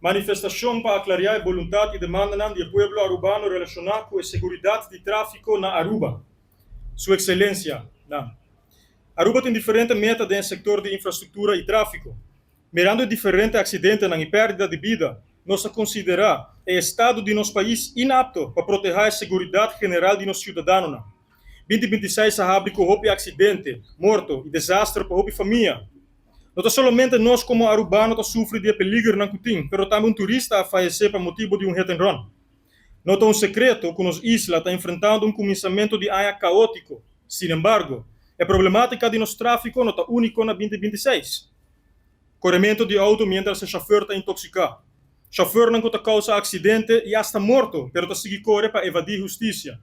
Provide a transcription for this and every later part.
Manifestacion pa aclaria e boluntad y demandanan di e pueblo Arubano relaciona cu e seguridad di trafico na Aruba. Su Excelencia, nan. Aruba tin diferente meta den e sector di infrastructura y trafico. Mirando e diferente accidentenan y perdida di bida, nos ta considera e estado di nos pais inapto pa proteha e seguridad general di nos ciudadanonan. 2026 a habri cu hopi accidente, morto y desaster pa hopi famia. No ta solamente nos como Arubano ta sufri di e peligernan cu tin, pero tambe un turista a fayece pa motibo di un hit and run. No ta un secreto cu nos isla ta enfrentando un cuminsamento di aña caotico. Sin embargo, e problematica di nos trafico no ta unico na 2026. Coremento di auto mientras e chauffeur ta intoxica. Chauffeurnan cu ta causa accidente y hasta morto, pero ta sigui core pa evadi husticia.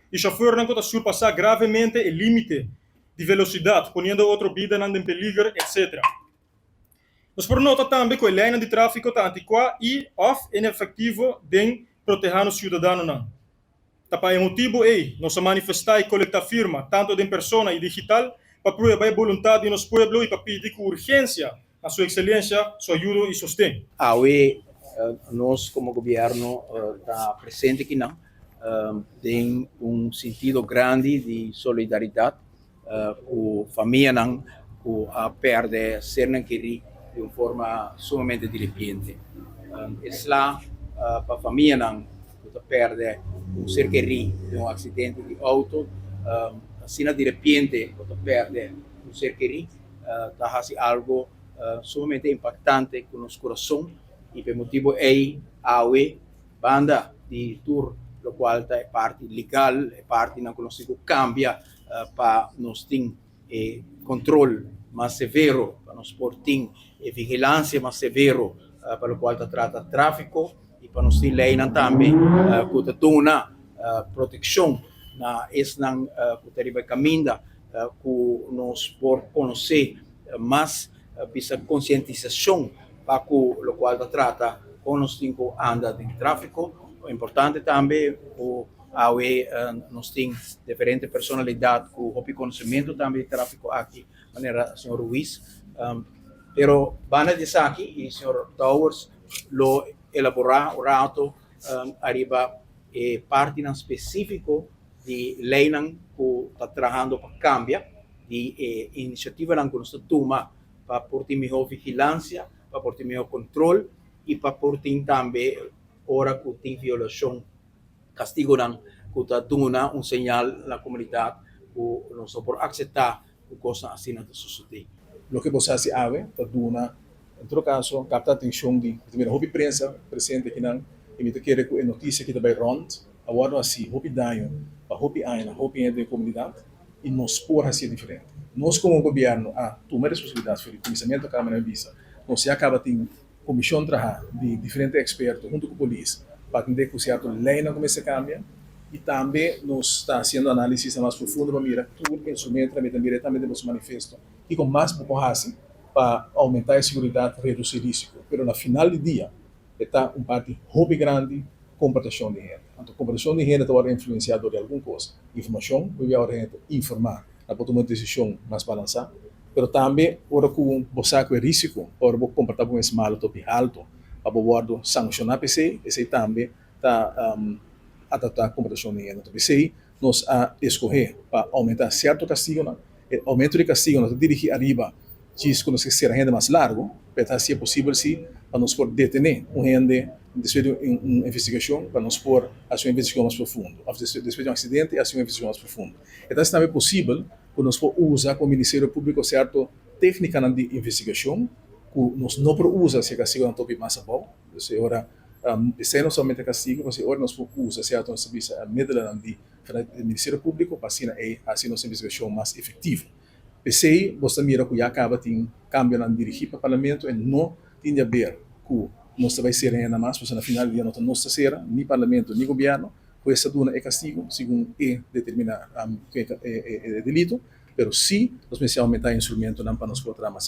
Y chauffeurnan cu ta surpasa gravemente e limite di velocidad, poniendo otro bidanan den peliger, etc. Nos por nota tambe cu e leynan di trafico ta anticua y of inefectivo den proteha nos ciudadanonan. Ta pa e motibo ey nos a manifesta y colecta firma, tanto den persona y digital, pa prueba e boluntad di nos pueblo y pa pidi cu urgencia na Su Excelencia su ayudo y sosten. Awe nos como gobierno ta presente akinan den un sentido grandi di solidaridad cu famianan cu a perde sernan keri di un forma sumamente direpente. E sla pa famianan cu ta perde un ser keri den un accidente di auto, asina direpente cu ta perde un ser keri, ta haci algo sumamente impactante cu nos curason y pa e motibo ey awe banda di tur locual ta e parti legal, e partinan cu nos tin cu cambia pa nos tin e control mas severo, pa nos por tin e vigilancia mas severo pa locual ta trata trafico y pa nos tin leynan tambe cu ta duna proteccion na esnan cu ta riba e caminda cu nos por conoce mas bisa concientisacion pa cu locual ta trata con nos tin cu anda den trafico. Importante tambe cu awe nos tin diferente personalidad cu hopi conocemento tambe di trafico aki, manera señor Ruiz. Pero banda di esaki y señor Dowers lo elabora un rato ariba e partinan specifico di leynan cu ta trahando pa cambia, di e iniciativanan cu nos ta tuma pa por tin miho vigilancia, pa por tin miho control y pa por tin tambe ora cu tin violacion castigonan cu ta duna un señal na comunidad cu nos no por acepta cu cosnan asina ta sucede. Loke bo sa haci awe ta duna, en todo caso, capta atencion di, mi ta mira hopi prensa presente akinan y mi ta kere cu e noticia aki ta bay rond, a wordo haci hopi daño pa hopi aña na hopi hende den e comunidad y nos por hacié diferente. Nos como gobierno a tuma e responsabilidad for di cuminsamento a caba na mi bisa, nos ya caba tin Komishon traha di diferente eksperto huntu ku polis pa atendé ku sierto leinan ku mester kambia i tambe nos ta hasiendo análisisnan mas profundo pa mira tur instrumentonan mi ta mira tambe den boso manifesto kiko mas bo por hasi pa oumentá e siguridat, redusí risiko. Pero na final di dia e ta un parti hopi grandi komportashon di hende. Anto komportashon di hende ta wòrdu influensiá dor di algun kos, informashon, bo bia ora hende ta informá nan por tuma un desishon mas balansá. Pero tambe ora ku bo sa ku e risiko pa ora bo komportá bo mes malu ta hopi haltu pa bo wòrdu sankshoná p'esei, esei tambe ta adaptá komportashon di hende. P'esei nos a eskohé pa oumentá sierto kastigonan. E oumento di kastigonan ta dirigí ariba djis ku nos ke sera hende mas largu, pero ta hasié posibel si pa nos por detené un hende despues di un investigashon, pa nos por hasi un investigashon mas profundo òf despues di un aksidente hasi un investigashon mas profundo. E ta hasi tambe posibel ku nos por usa komo Ministerio Públiko sierto téknikanan di investigashon ku nos no por usa si e kastigonan ta hopi mas abou. Dus e ora esei no solamente kastigo, pero si e ora nos por usa sierto nos ta bisa middelenan di Ministerio Públiko pa asina ei hasi nos investigashon mas efektivo. P'esei bos ta mira ku ya kaba tin kambionan dirigí pa Parlamento e no tin di aber ku nos ta bai sera hende mas, pasobra na final di dia no ta nos ta sera, ni Parlamento ni Gobièrnu. Hues ta duna e kastigu segun e determiná e delito, pero sí nos mester oumentá e instrumentonan pa nos por traha mas efektivo.